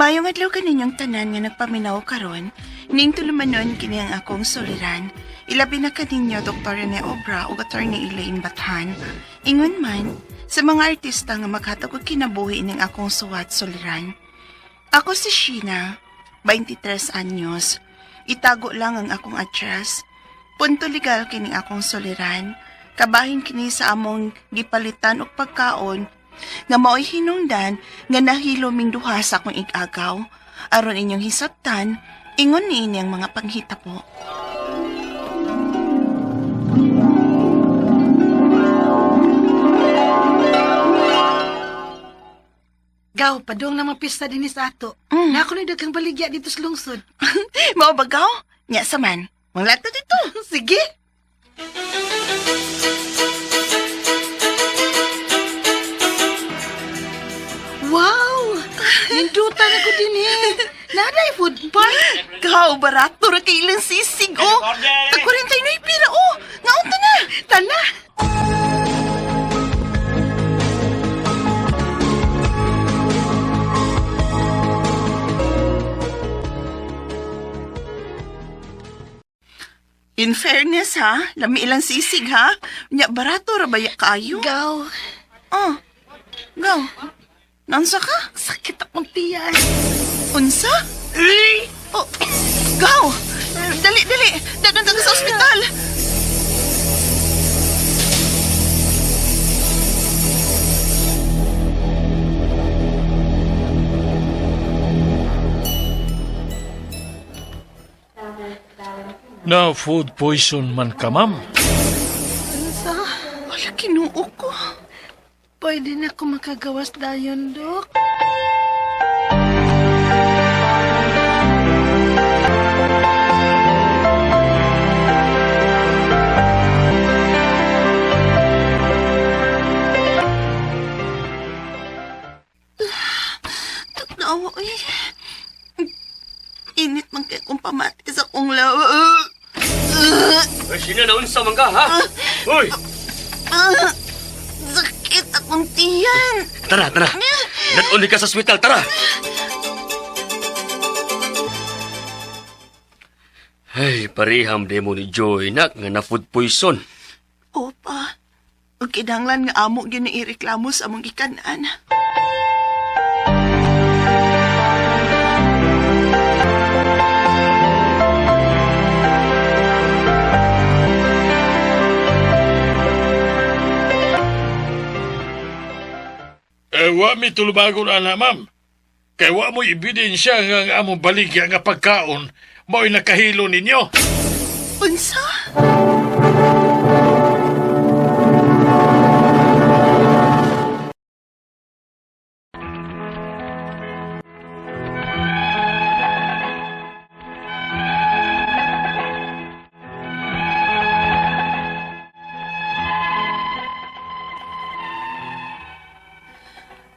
Mayong adlaw kaninyong tanan nga nagpaminaw karon, ning tulumanon kini ang akong suliran. Ilabi na kaninyo Dr. Rene Obra ug Attorney Elaine Bathan. Ingon man sa mga artista nga maghatag og kinabuhi ning akong suwat suliran. Ako si Sheena, 23 anyos. Itago lang ang akong address. Punto legal kining akong suliran. Kabahin kini sa among gipalitan og pagkaon nga mao'y hinungdan nga nahilo ming duha sa akong igagaw. Aron inyong hisabtan, ingon niini ang mga panghitabo. Gaw, padung na mapista din sa ato. Na ako na daghang baligya dito sa lungsod. Mao ba gaw? Nya sa man. Manglato dito. Sige. Wow! Nindutan ako din eh. Naday food park. Gaw, barato ra kay ilang sisig, oh. Tag 49 pira, oh. Ngaon ta na. Tana. In fairness, ha? Lami ilang sisig, ha? Nya, barato ra baya kaayo? Gaw, Oh. Gaw. Naunsa ka? sakit akong tiyan. Unsa? Oh, gaw! Dali, dali! Dadon ta sa ospital! Na food poison man ka, ma'am. Unsa? Wala, kinuo ko. Pwede na ako makagawas dayon, Dok. Tanawa, uy. Init man kay kong pamati sa akong lawa. Ay, sino na unsa man ka, ha? Uy! Sakit akong tiyan. Tara, tara. Dadon ka sa ospital, tara. Ay, pareham demo ni Joy nak nga na food poison. Opa, ang kinahanglan nga amo gyud ni ireklamo sa among gikanan. Eh, wa mi tulubagon ana, ma'am. Kay wa mo ebidensya nga ang among baligya nga pagkaon mao'y nakahilo ninyo. Unsa?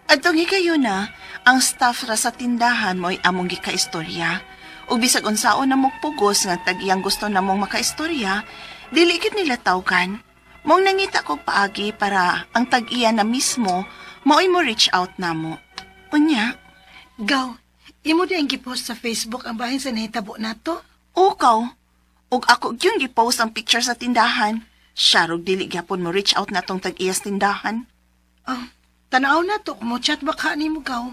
Atong higayon na, ang staff ra sa tindahan mo'y among gikaistorya. Ug bisag unsaon na pugos nga tag-iyang gusto namong makaistorya, dili gid nila tawgan. Mong nangita kog paagi para ang tag-iya na mismo mao'y mo reach out namo. Unya, Gaw, imo di ang gipost sa Facebook ang bahin sa nahitabo nato. ukaw. Ug ako gyud gipost ang picture sa tindahan. Siya rog dili gyapon mo reach out natong tag-iya sa tindahan. Oh, tanaw na to, kung mo chat baka ni mo, Gaw.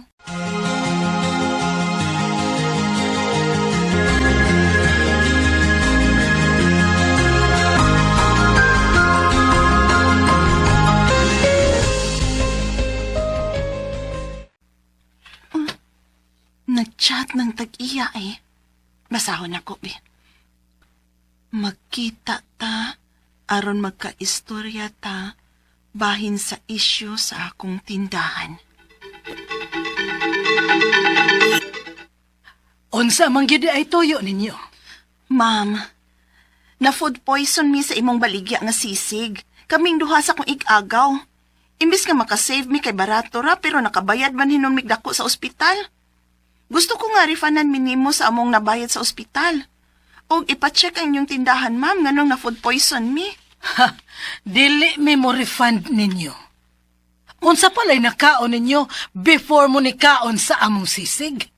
Nag-chat ng tag-iya eh. Basahon ako eh. Magkita ta, aron magkaistorya ta, bahin sa isyu sa akong tindahan. Unsa man gyud ay tuyo ninyo. Ma'am, na food poison mi sa imong baligya nga sisig. Kaming duha sa akong igagaw. Imbis nga makasave mi kay barato ra pero nakabayad man hinon mig dako sa ospital. Gusto ko nga refundan minimo sa among nabayad sa ospital. Og ipacheck ang inyong tindahan, ma'am, nganong na food poison mi. Ha, dili mi mo refund ninyo. Unsa pala'y nakaon ninyo before mo nikaon sa among sisig?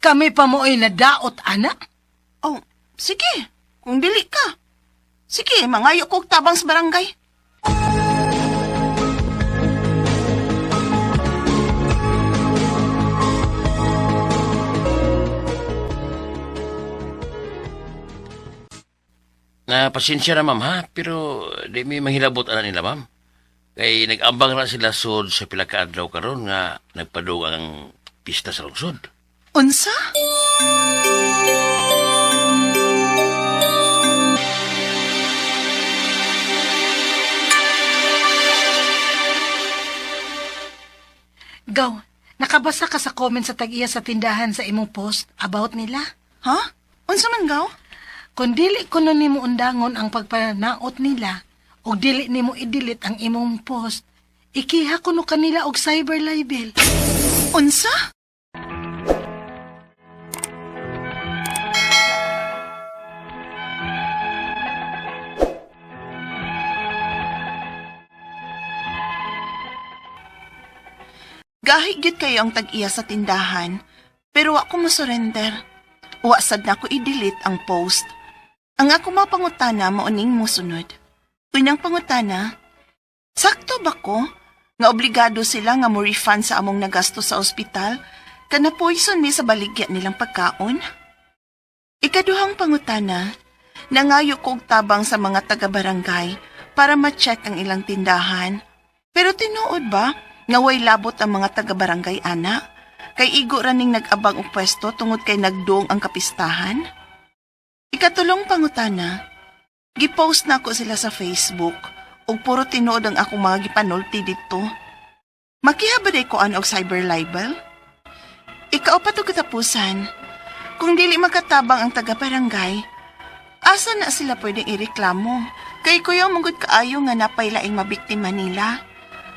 Kami pa mo'y nadaot, ana. Oh, sige. Kung dili ka. Sige, mangayo kog tabang sa barangay. Na pasensya na ma'am ha, pero di mi manghilabot ana nila ma'am. Kay nag-ambang ra sila sod sa pila ka adlaw karon nga nagpadung ang pista sa lungsod. Unsa? Gaw, nakabasa ka sa comment sa tag-iya sa tindahan sa imong post about nila. Ha? Unsa man gaw? Kung dili kuno nimo undangon ang pagpanaot nila ug dili nimo i-delete ang imong post, ikiha kuno kanila og cyber libel. Unsa? Gahi gyud kayo ang tag-iya sa tindahan, pero wa ko mosurrender. Wa sad na ko i-delete ang post. Ang ako mga pangutana mao ning mosunod. Unang pangutana, sakto ba ko nga obligado sila nga mo refund sa among nagasto sa ospital kana poison mi sa baligya nilang pagkaon? Ikaduhang pangutana, nangayo ko og tabang sa mga taga-barangay para ma-check ang ilang tindahan. Pero tinuod ba nga way labot ang mga taga-barangay ana? Kay igo ra ning nag-abang og pwesto tungod kay nagduong ang kapistahan? Ikatulong pangutana, gipost na ako sila sa Facebook ug puro tinuod ang akong mga gipanulti didto. Makiha ba day ko an og cyber libel? Ikaw pa to katapusan. Kung dili makatabang ang taga-barangay, asa na sila pwedeng ireklamo? Kay kuya mungod kaayo nga napay laing mabiktima nila.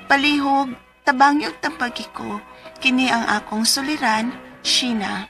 Palihog, tabangi og tampagi ko. Kini ang akong suliran, Sheena.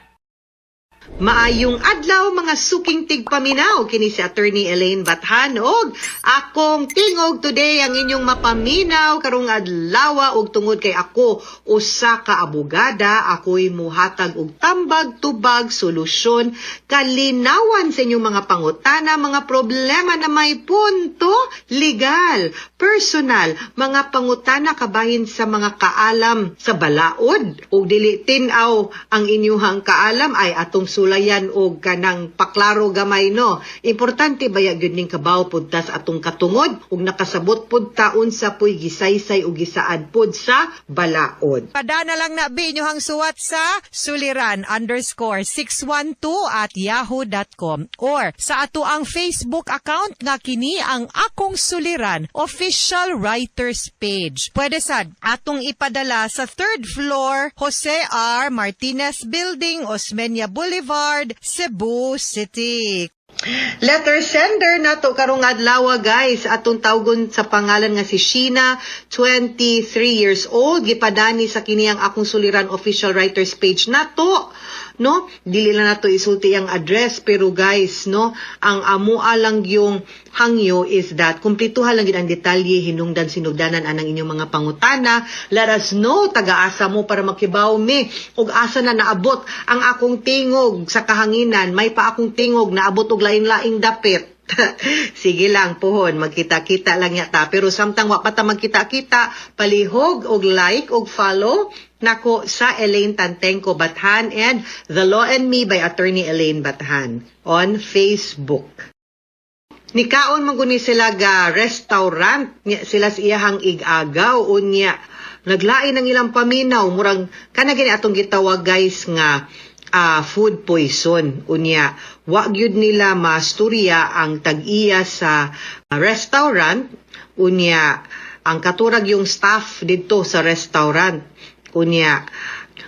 Maayong adlaw mga suking tigpaminaw kini si Attorney Elaine Bathan og akong tingog today ang inyong mapaminaw karong adlaw og tungod kay ako usa ka abogada, ako'y muhatag og tambag tubag solusyon kalinawan sa inyong mga pangutana, mga problema na may punto legal, personal, mga pangutana kabahin sa mga kaalam sa balaod ug dili tin-aw ang inyuhang kaalam ay atong sulayan og kanang paklaro gamay, no. Importante baya gyud ning kabaw pud ta sa atong katungod ug nakasabot pud ta unsa puy gisaysay ug gisaad pud sa balaod. Padana lang na bi inyuhang suwat sa suliran_612@yahoo.com or sa ato ang Facebook account nga kini ang Akong Suliran Official Writers Page. Pwede sad atong ipadala sa third floor, Jose R. Martinez Building, Osmeña Boulevard, Cebu City. Letter sender nato karong adlaw, guys, atong tawgon sa pangalan nga si Sheena, 23 years old, gipadani sa kini ang Akong Suliran Official Writers Page nato, no. Dili lang nato isulti ang address, pero guys, no, ang amua lang yung hangyo is that kumplituhan lang gid ang detalye, hinungdan sinugdanan anang inyong mga pangutana. Let us know taga-asa mo para makibaw mi ug asa na naabot ang akong tingog sa kahanginan. May pa akong tingog naabot og lain-laing dapit. Sige lang pohon, magkita-kita lang yata. Pero samtang wa pa ta magkita-kita, palihog og like og follow nako sa Elaine Tantengco Bathan and The Law and Me by Attorney Elaine Bathan on Facebook. Nikaon man guni sila ga restaurant nya sila sa iyahang igagaw, unya naglain ang ilang paminaw, murang kana gani atong gitawag, guys, nga food poison. Unya wa gyud nila masturya ang tag-iya sa restaurant, unya ang katurag yung staff didto sa restaurant. Unya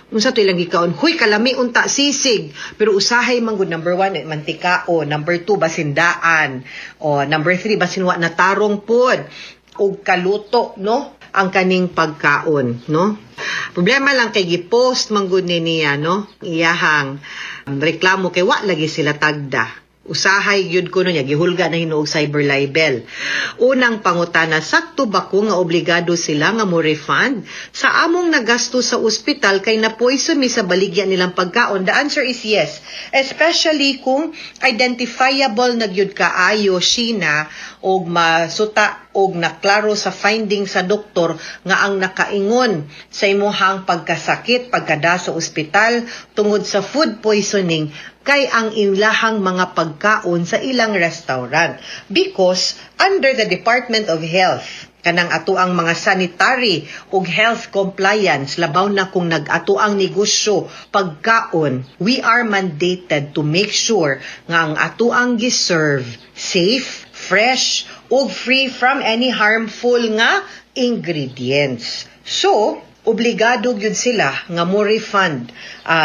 unsa to ilang gikaon, huy, kalami unta sisig, pero usahay man gud, number 1 eh, mantika, o number 2 basindaan, o number 3 basin wa na tarong pod og kaluto, no, ang kaning pagkaon, no. Problema lang kay gipost man gud ni niya, no, iyahang reklamo kay wa lagi sila tagda. Usahay gyud kuno niya gihulga na hinuog cyber libel. Unang pangutana, sakto ba ko nga obligado sila nga mo refund sa among nagasto sa ospital kay na poison mi sa baligya nilang pagkaon? The answer is yes. Especially kung identifiable na gyud kaayo, Sheena, og masuta og naklaro sa finding sa doktor nga ang nakaingon sa imuhang pagkasakit, pagkada sa ospital tungod sa food poisoning kay ang ilahang mga pagkaon sa ilang restaurant, because under the Department of Health, kanang ato ang mga sanitary ug health compliance, labaw na kung nag-ato ang negosyo pagkaon, we are mandated to make sure nga ang ato ang giserve safe, fresh ug free from any harmful nga ingredients. So obligado gyud sila nga mo refund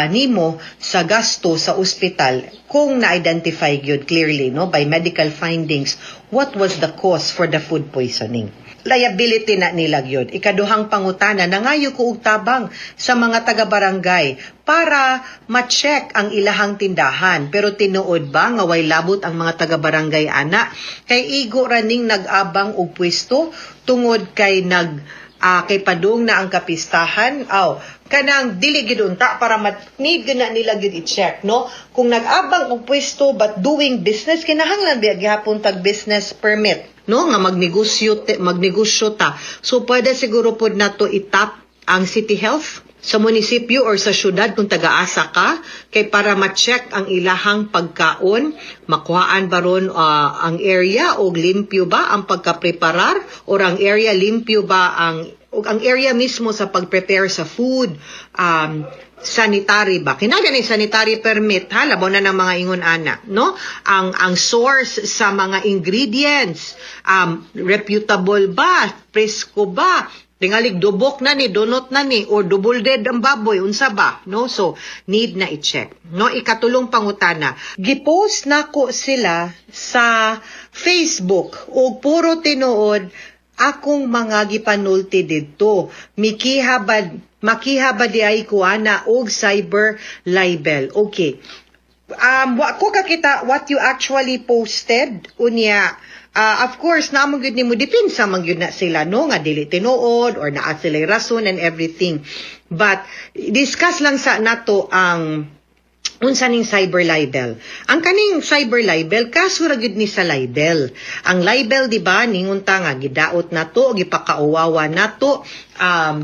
nimo sa gasto sa ospital kung na-identify gyud clearly, no, by medical findings what was the cause for the food poisoning. Liability na nila gyud. Ikaduhang pangutana, nangayo ko og tabang sa mga taga-barangay para ma-check ang ilahang tindahan. Pero tinuod ba nga way labot ang mga taga-barangay ana? Kay igo ra ning nag-abang og pwesto tungod kay nag kay padung na ang kapistahan. Aw, kanang dili gid unta para mat need gid na nila gyud i-check, no, kung nag-abang og pwesto but doing business, kinahanglan biya gihapon tag business permit, no, nga magnegosyo magnegosyo ta. So pwede siguro pod nato itap ang City Health sa munisipyo or sa syudad kung taga-asa ka kay para ma-check ang ilahang pagkaon, makuhaan ba ron ang area og limpyo ba ang pagka-preparar or ang area limpyo ba ang ug ang area mismo sa pag-prepare sa food, sanitary ba? Kinahanglan ni sanitary permit ha, labaw na ng mga ingon ana, no? Ang source sa mga ingredients, reputable ba? Presko ba? Tingalig dubok na ni, dunot na ni, or double dead ang baboy, unsa ba? No? So, need na i-check. No? Ikatulong pangutana, gipost nako sila sa Facebook og puro tinuod akong mga gipanulti didto. Mikiha ba, makiha ba di ay ko ana og cyber libel? Okay. Wa ko kakita what you actually posted unya. Of course, naa man gyud nimo depensa man gyud na sila, no, nga dili tinuod or naa sila rason and everything. But discuss lang sa nato ang unsa ning cyber libel. Ang kaning cyber libel, kaso ra gyud ni sa libel. Ang libel, di ba, ningon ta nga gidaot nato, gipakauwawa nato,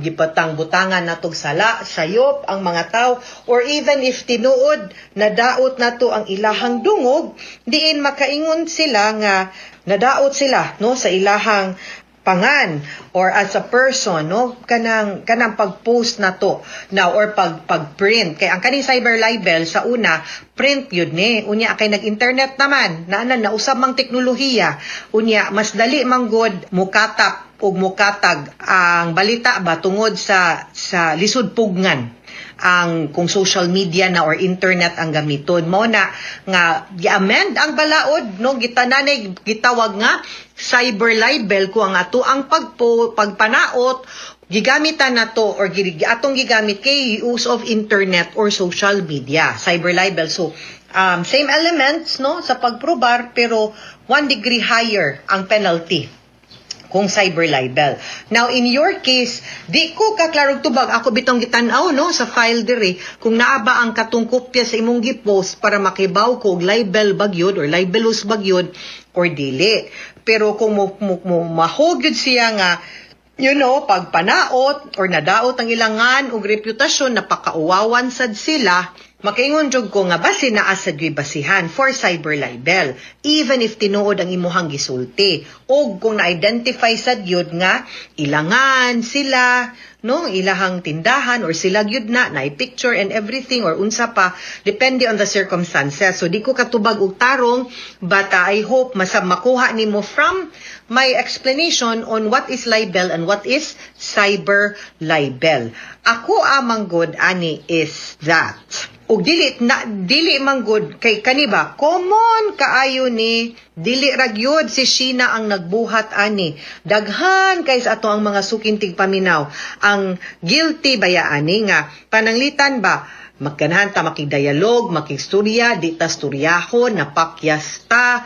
gipatang-butangan natog sala, sayop ang mga tao, or even if tinuod nadaot nato ang ilahang dungog, diin makaingon sila nga nadaot sila, no, sa ilahang pangan or as a person, no, kanang pag-post na to now or pag-print, kay ang kaning cyber libel sa una print yun ni. Unya kay nag-internet naman na na nausab mang teknolohiya, unya mas dali man gud mukatap ug mukatag ang balita ba tungod sa lisod pugngan ang kung social media na or internet ang gamiton. Mo na nga gi-amend ang balaod, no, gitananay gitawag nga cyber libel kung ang ato ang pagpanaot gigamitan na to or atong gigamit kay use of internet or social media, cyber libel. So same elements, no, sa pagprobar, pero one degree higher ang penalty kung cyber libel. Now, in your case, di ko kaklarog tubag. Ako bitong gitan-aw, no, sa file diri kung naa ba ang katong kopya sa imong gipost para makibaw ko og libel ba gyud or libelous ba gyud or dili. Pero kung mo mahog gyud siya nga pagpanaot or nadaot ang ilangan og reputasyon, napakauwawan sad sila, makaingon jud ko nga basi naa sad gyud basihan for cyber libel even if tinuod ang imuhang gisulti og kung na-identify sad gyud nga ilangan sila, no, ilahang tindahan or sila gyud na na picture and everything or unsa pa, depende on the circumstances. So di ko katubag og tarong, but I hope masab makuha nimo from my explanation on what is libel and what is cyber libel. Ako amang good ani is that ug dili na dili man gud kay kani ba common kaayo ni, dili ra gyud si Sheena ang nagbuhat ani. Daghan kay sa ato ang mga suking tigpaminaw ang guilty baya ani nga pananglitan ba. Magkanahan ta makigdialog, makigstorya, di ta storyahon, napakyas ta,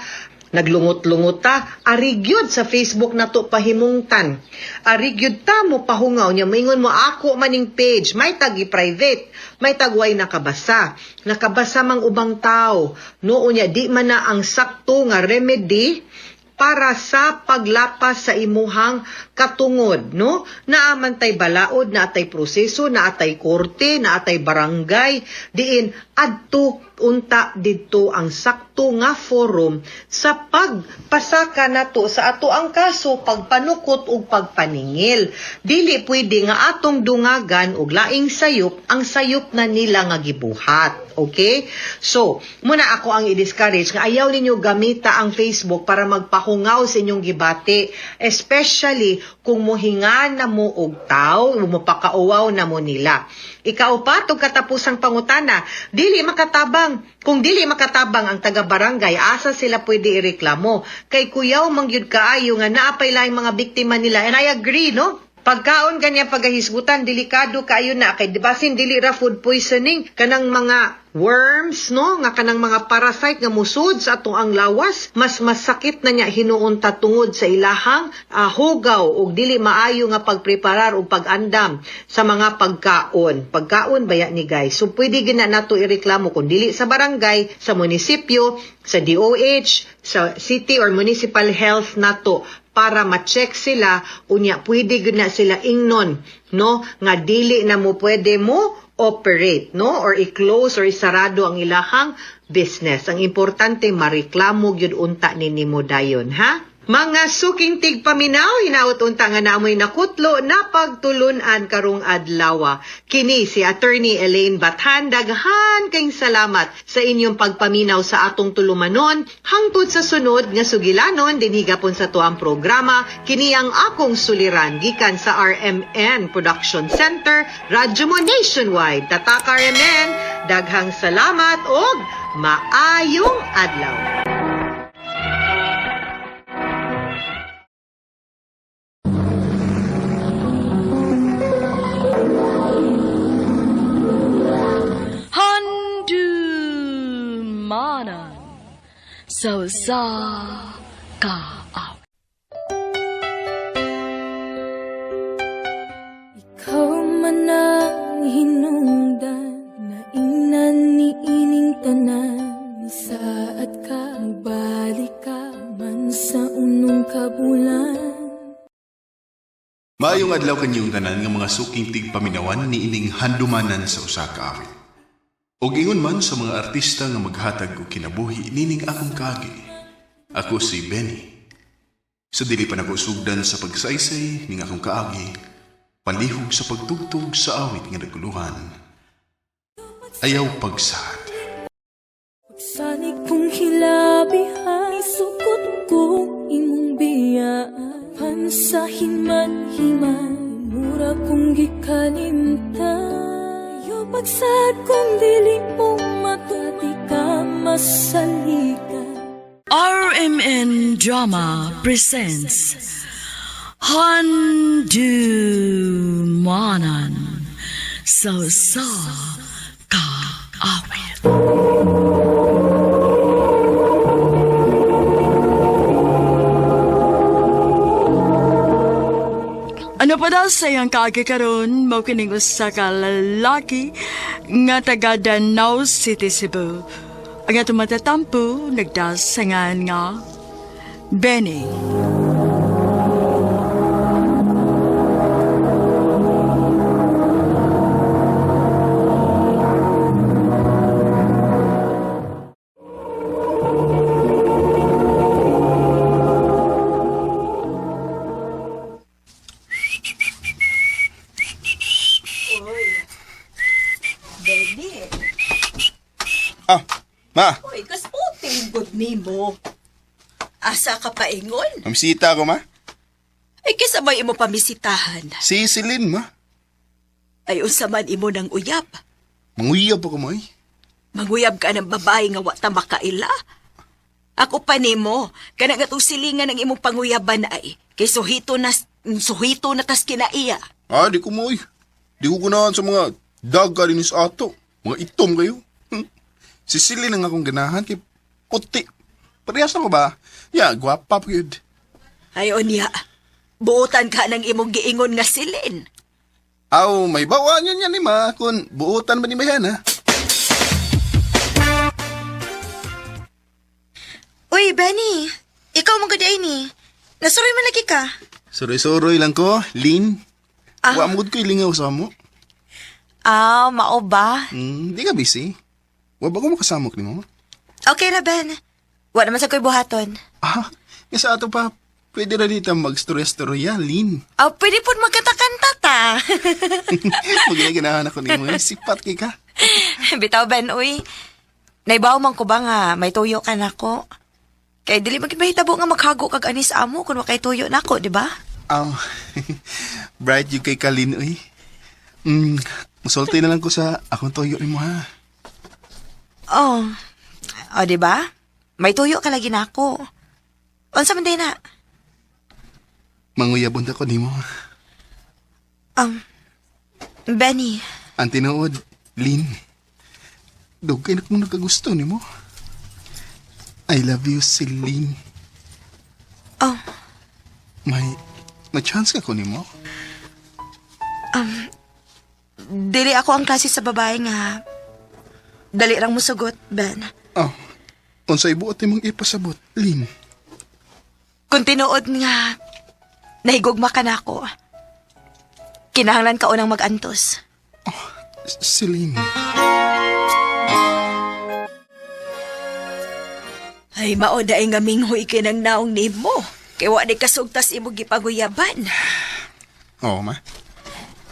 naglungot-lungot ta, arigyod sa Facebook nato pahimungtan. Arigyod ta mo pahungaw niya, maingon mo ako maning page, may tagi private, may tagway nakabasa. Nakabasa mang ubang tao. Noon niya, di man na ang sakto nga remedy para sa paglapas sa imuhang katungod, no? Naamantay balaod, naatay proseso, naatay korte, naatay barangay, diin adto unta didto ang sakto nga forum sa pagpasaka nato sa ato ang kaso, pagpanukot ug pagpaningil. Dili pwede nga atong dungagan og laing sayop ang sayop na nila nga gibuhat. Okay? So, muna ako ang i-discourage nga ayaw ninyo gamita ang Facebook para magpahungaw sa inyong gibati, especially kung mohinga na mo og taw, mopakauwaw na mo nila. Ikaupat og katapusang pangutana, dili makatabang. Kung dili makatabang ang taga-barangay, asa sila pwede ireklamo? Kay kuyaw mangyud kaayo nga naapay laing mga biktima nila. And I agree, no? Pagkaon kanya pagahisgutan, delikado kaayo na kay basin dili ra food poisoning kanang mga worms, no, nga kanang mga parasite nga musud sa atong ang lawas, mas masakit na niya hinuon ta tungod sa ilahang hugaw ug dili maayo nga pagpreparar ug pag-andam sa mga pagkaon. Pagkaon baya ni guys. So pwede gina nato ireklamo kung dili sa barangay, sa munisipyo, sa DOH, sa city or municipal health nato para ma-check sila unya pwede gud na sila ingnon, no, nga dili na mo pwede mo operate, no, or i-close or isarado ang ilahang business. Ang importante mareklamo gyud unta ni nimo dayon, ha? Mga suking tigpaminaw, hinaot unta nga naamoy nakutlo na pagtulunan karong adlawa. Kini si Attorney Elaine Bathan, daghan kayong salamat sa inyong pagpaminaw sa atong tulumanon. Hangtod sa sunod nga sugilanon, dinhi gapon sa tuang programa, kini ang akong suliran gikan sa RMN Production Center, Radyo Mo Nationwide. Tatak RMN, daghang salamat og maayong adlaw. Handumanan sa usa ka awit. Ikaw man ang hinungdan na ingnan ni ining tanan. Isaad ka, magbalik ka man sa unong kabulan. Maayong adlaw kanyong tanan nga mga suking tigpaminawan ni ining handumanan sa usa ka awit. Og ingon man sa mga artista nga maghatag og kinabuhi nining akong kaagi. Ako si Benny. Sa dili pa nako sugdan sa pagsaysay ning akong kaagi, palihog sa pagtugtog sa awit nga naguluhan. Ayaw pagsaad. Pagsalig kong hilabihan, isukot ko imong biyaan. Pansahin man himan, mura kong gikalimtan. Ayaw pagsad kung dili mo matuti ka masaligan. RMN Drama presents Handumanan sa usa ka awit. Ano pa daw sa iyang kaagi karon mao kining usa ka lalaki nga taga Danao City, Cebu. Ang atong matatampo nagdasangan nga Benny. Benny, Ah, ma, uy, kasputing good nimo. Asa ka paingon? mamisita ako ma. Ay, kisa may imo pamisitahan. Si Celine ma. Ay, unsa man imo ng uyab. Manguyab ako ma. eh. Manguyab ka ng babae nga wa ta makaila. Ako pa nimo, kana nga tong silingan ang imong panguyaban ay, kay suhito na tas kinaiya. Ah, di ko mo eh. Di ko kunahan sa mga daga din sa ato. Mga itom kayo. Si Celine ang akong ganahan kay puti. Parehas na ko ba? Ya, gwapa pa yun. Ay, unya. Buotan ka ng imong giingon nga silin. Aw, may bawaan yun yan ni ma. Kung buotan ba ni Mayan, ha? Uy, Benny. Ikaw mo gud ni. Nasuroy man lagi ka. Suroy-suroy lang ko, Lin. Ah. Wa mo ko ilingaw sa mo. Ah, mao ba? Di ka busy. Wa ba ko makasamok ni mo? Okay ra, Ben. Wa naman sa ko'y buhaton. Ah, nga sa ato pa, pwede ra dito mag-storya-storya, Lin. Ah, pwede po magkanta-kanta ta. Magina-ganahan ako ni mo. Sipat kay ka. Bitaw, Ben, uy. Naibaw man ko ba nga may tuyo ka nako? Kay dili man gid mahitabo nga maghago kag anis amo kung wa kay tuyo nako, di ba? Aw, bright yung kay Kalin, uy. Musulti na lang ko sa akong toyo ni mo, ha? Oh. O, di ba? May tuyo ka lagi nako. Unsa man day na? Manguyabon ta ko ni mo. Benny, Ang tinuod, Lin. Dugay na kong nagkagusto ni mo. I love you, Celine. Oh. May chance ka ko ni mo? Dili ako ang klase sa babae nga dali rang musugot, Ben. Oh, unsay buot nimong ipasabot, Lin? Kung tinuod nga nahigugma ka nako, kinahanglan ka unang mag-antos. Celine. Ay, mao na nga minghoy kay nang naong nimo. Kay wa ni kasugtas imong gipaguyaban. Oo, ma.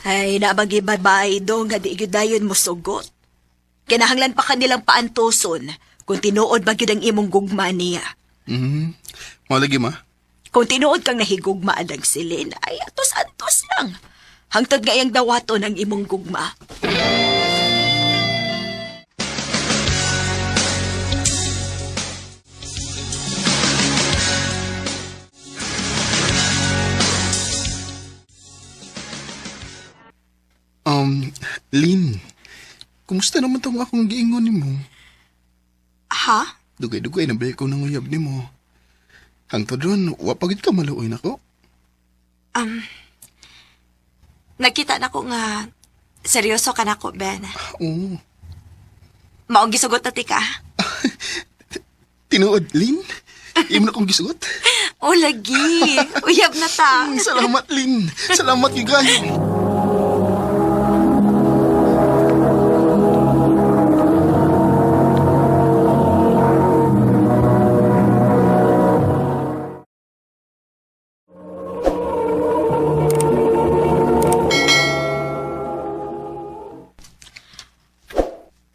Ay, nabagi babae do nga di gyud dayon mo sugot. Kinahanglan pa kanilang paantuson kung tinuod ba gyud ang imong gugma niya. Mao lagi, ma. Kung tinuod kang nahigugma ang silin, ay atos-antos lang. Hangtod nga iyang dawaton ang imong gugma. Lin, kumusta naman tong akong giingon nimo? Ha? Dugay-dugay na ba ko nanguyab nimo? Hangtod ron, wa pa gid ka maluoy nako. Nakita na ko nga seryoso ka nako, Ben. Oo. Maong gisugot na ti ka. Tinuod, Lin. Imo na kong gisugot. O lagi. Uyab na ta. Salamat, Lin. Salamat, you guys.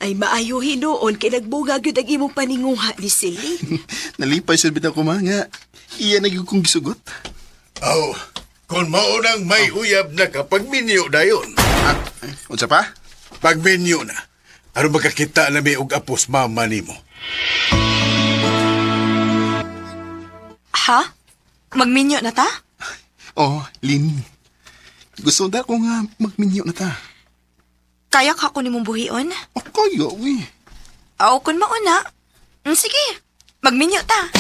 Ay maayo hinuon kay nagbunga gyud ang imong paninguha ni Celine. Nalipay sa bitaw ko ma nga. Iya na gyud kong gisugot. Aw, kung maunang may uyab na ka, pagminyo dayon. Ah, unsa pa? Pagminyo na. Aron magkakita na may og apos mama nimo. Ha? Magminyo na ta? Oh, Lin. Gusto na ko nga magminyo na ta. Kaya ka ko nimong buhion? Oh, kaya, uy. Aw, kun mauna. Sige, magminyo ta.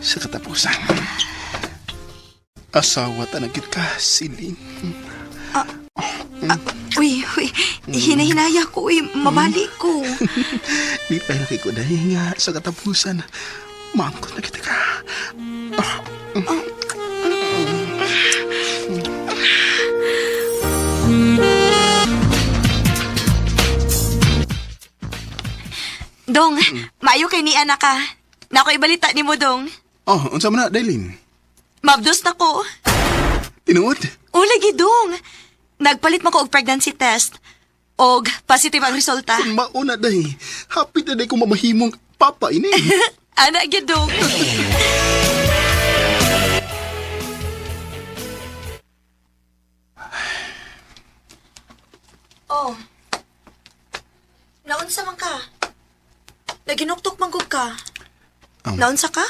Sa katapusan. Asawa tanagit ka, Celine. Uy, uy, hinahinaya ko, uy, mabali ko. Lipay na kay ko dahil nga sa katapusan. Maangkot na kita ka. Dong, maayo kay ni anak ka. Nako ibalita ni mo, Dong. Oh, unsa man na, Daylin? Mabdos na ko. Tinuod? O lagi, Dong. Nagpalit mo ko og pregnancy test. Og positive ang resulta. Kung mauna day, hapit na day kung mamahimong papa ini. Ana gyud dong. Oh. Naunsa man ka? Naginuktok man gud ka. Naunsa ka?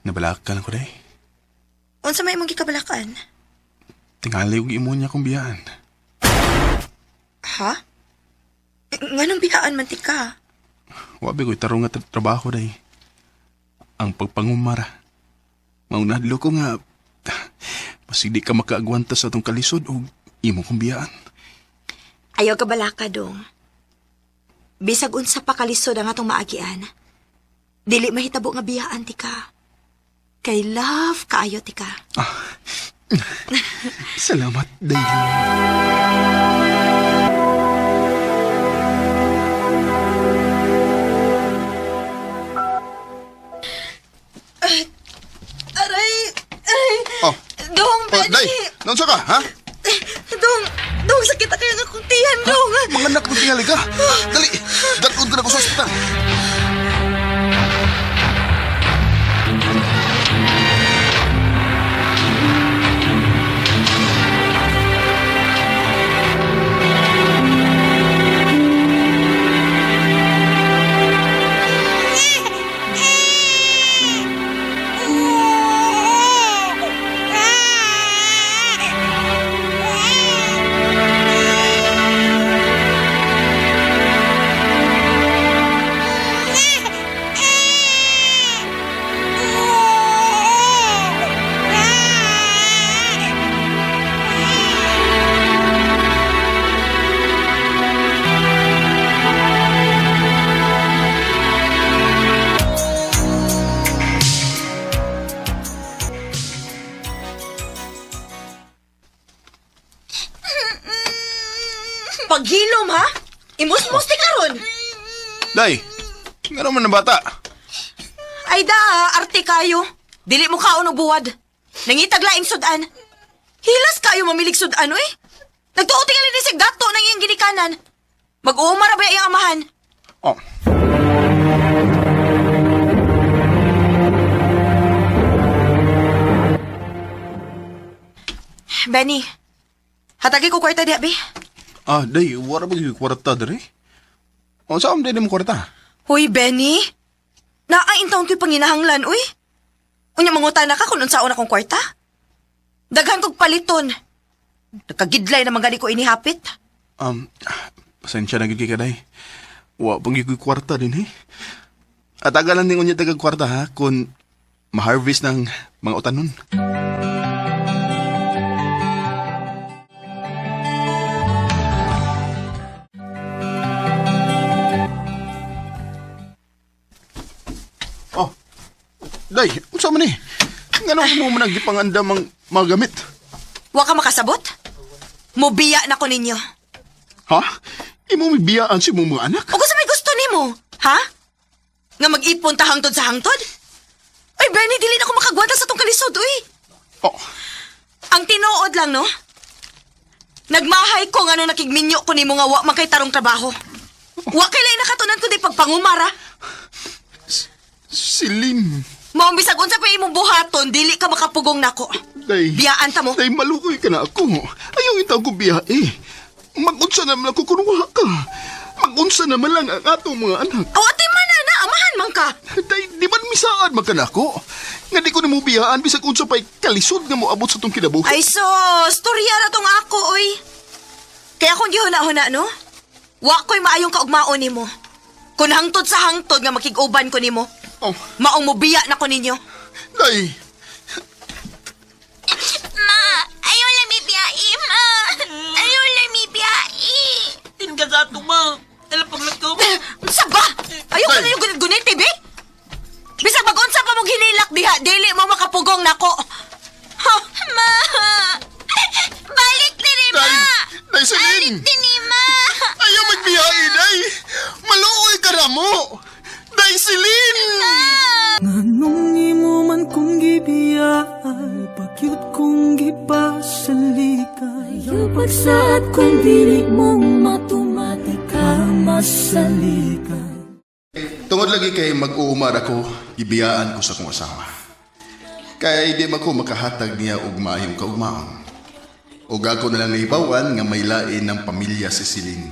Nabalak ka lang ko day. Unsa may imong gikabalakan? Tingali og imo niya kong biyaan. Ha? Nganong biyaan man ti ka? Wa ba ko'y tarong nga trabaho day. Ang pagpangumara. Maunadlo ko nga basig di ka makaagwanta sa atong kalisod og imo kong biyaan. Ayaw ka balaka dong. Bisag unsa pa kalisod ang atong maagian. Dili mahitabo nga biyaan ti ka. Kay love kaayo ti ka. Salamat, day. Aray! Aray! Oh. Dong, Oh, day, naunsa ka, ha? Dong! Dong, sakit na kayo ng akong tiyan, dong! Mga anak mo tingali ka. Dali, dalon ka na ko sa ospital. Paghilom, ha? Imusmos ti karon. Day, nga naman na bata. Ay da, arte kayo. Dili mo kaon og buwad. Nangitag laing sudan. Hilas kayo mamilig sudan, oy. Nagtuo tingali ni sig dato nang iyang ginikanan. Mag-uuma ra ba iyang amahan? Oh. Benny, hatagi ko kwarta diha, be. Ah, day, wala ba yung kwarta dere? O, saan mo mo kwarta? Hoy, Benny. Naa intawon ko'y panginahanglan, uy. Unya manguta na ka kung unsaon akong kwarta. Daghan kog paliton. Nagkagidlay na gani ko inihapit. Pasensya na gid kay ka, day. Wa pang gyud ko'y kwarta din, eh. At agalan din unya tagag kwarta, ha, kung ma-harvest ng mga utanon. Oh, day, unsa man ni? Ngano mo man nagipangandam ang mga gamit? Wa ka makasabot? Mubiya na ko ninyo. Ha? Imo may biyaan si mong mga anak? O kung sa may gusto nimo, ha? Nga mag-ipon ta hangtod sa hangtod? Ay, Benny, dili na ko makagwanta sa tong kalisod, uy. Oh, Ang tinuod lang, no? Nagmahay ko nga nung nakigminyo ko nimo nga wa man kay tarong trabaho. Wa kay lain nakatunan kundi pagpangumara. Silin. Maong bisag unsa pa imong buhaton, dili ka makapugong nako. Day. Biyaan ta mo. Day, malukoy ka na ako. Ayaw itaw ko biyae. Mag-unsa naman ako kung wa ka. Mag-unsa naman lang ang atong mga anak. Aw, ati man na, amahan man ka. Day, di man misaad man ka nako. Nga di ko na mo biyaan bisag unsa pa'y kalisod nga moabot sa tong kinabuhi. Ay so, storya ra tong ako, oy. Kaya kung gihuna-huna, no? Wa ko'y maayong kaugmaon nimo. Kung hangtod sa hangtod nga makig-uban ko nimo, Oh, maong mobiya na ko ninyo. day. Ma, ayaw lang may biyai, ma. Ayaw lang may biyai. Tinga sa ato, ma. Alam paglakaw. Unsa ba? Ayaw ko Ay! na yung gunit-gunit, eh, be. Bisag mag-unsa pa mong hinilak diha, dili mo makapugong nako. Ha? Ma! Balik diri, ma! Day, day, Celine. Balik diri, ma! Ayaw magbiyae, day. Maluoy ka na mo. Day, Celine! Nganong imo man kong gibiyaan, Pakyut kong gipasalikay. Ayaw pagsaad kung dili mo. Masaligan. Tungod lagi kay mag-uumar ako, gibiyaan ko sa akong asawa. Kay di man ko makahatag niya og maayong kaugmaon. Og ako na lang nahibawan nga may lain ng pamilya si Celine.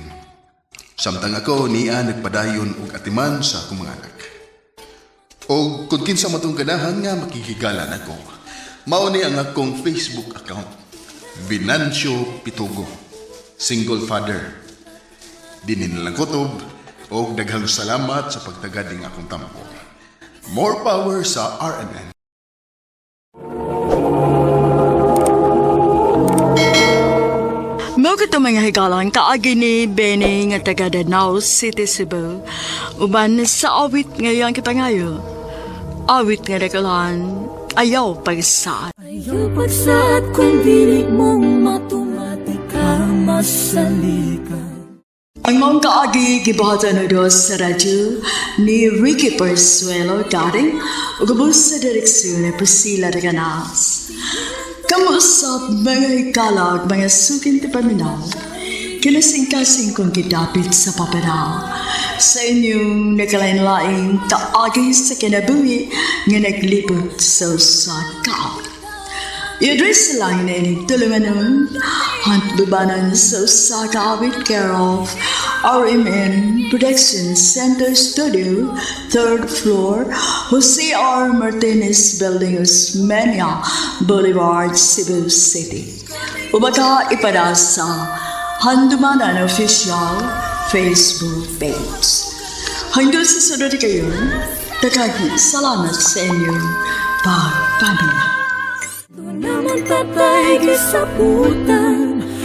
Samtang ako niya nagpadayon og atiman sa akong mga anak. Og kung kinsa matong ganahan nga makikigalan ako, mao ni ang akong Facebook account, Venancio Pitugo, single father. Dinin na lang kutob og daghang salamat sa pagtagad ning akong tampo. More power sa RMN. Mao kato, mga higalang, kaagi ni Benny nga taga Danao City, Cebu. Uban sa awit ngayong kipangayo. Awit nga dakulan, Ayaw Pagsaad. Ayaw pagsaad kung dili mong matumatika masaligan. Ang maong kaagi gibuhatan og sa radyo ni Ricky Persuelo Garing ug ubos sa direksyon ni Priscilla de Ganas. Kamusta, mga higala, mga suking tipaminaw? Kinasing-kasing kong gidapit sa papanaw sa inyong nakalain-laing kaagi sa kinabuhi nga naglibot sa usa ka awit. I-address lang na ining tulumanon, Handumanan sa usa ka awit, care of RMN Production Center Studio, third floor, Jose R. Martinez Building, Osmeña Boulevard, Cebu City. O baka ipada sa Handumanan Official Facebook page. Hanggang sa sunod kayo, daghang salamat sa inyong pagpaminaw. Naman tatay gisaputan.